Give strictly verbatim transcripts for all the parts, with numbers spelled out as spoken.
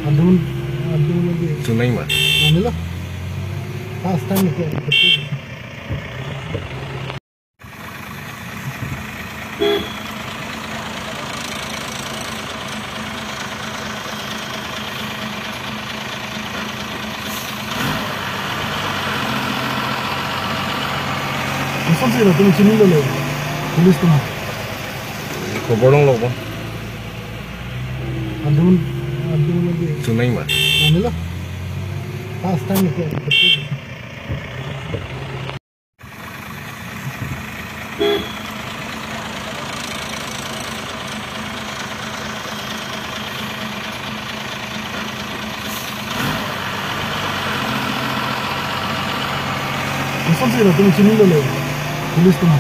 Adun, adun lagi. Sunai ma? Nanilo. First time ke. Kosonsi latum chinilo le, police atum? Khobor longlok bo. Adun, adun lagi. Sunai ma? Nanilo. First time ke. Kosonsi latum chinilo le, police atum?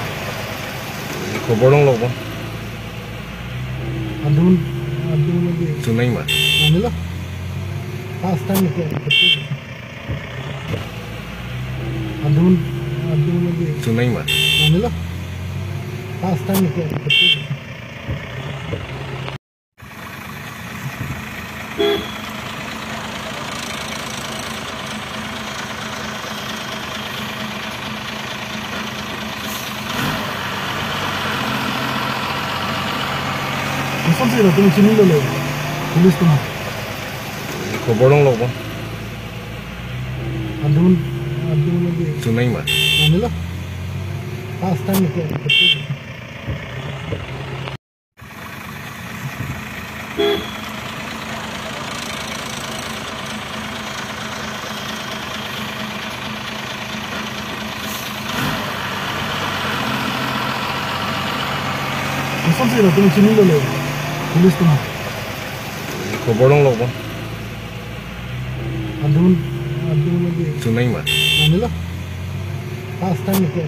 Khobor longlok bo. Adun, adun lagi. Sunai ma? Nanilo. First time ke. Adun, adun lagi. Sunai ma? Nanilo. First time ke. Kosonsi latum chinilo le, police atum? Khobor longlok bo. Adun, adun lagi. Sunai ma? Nanilo. First time ke. Kosonsi latum chinilo le, police atum? Khobor longlok bo. Adun, adun lagi. Sunai ma? Nanilo. First time ke.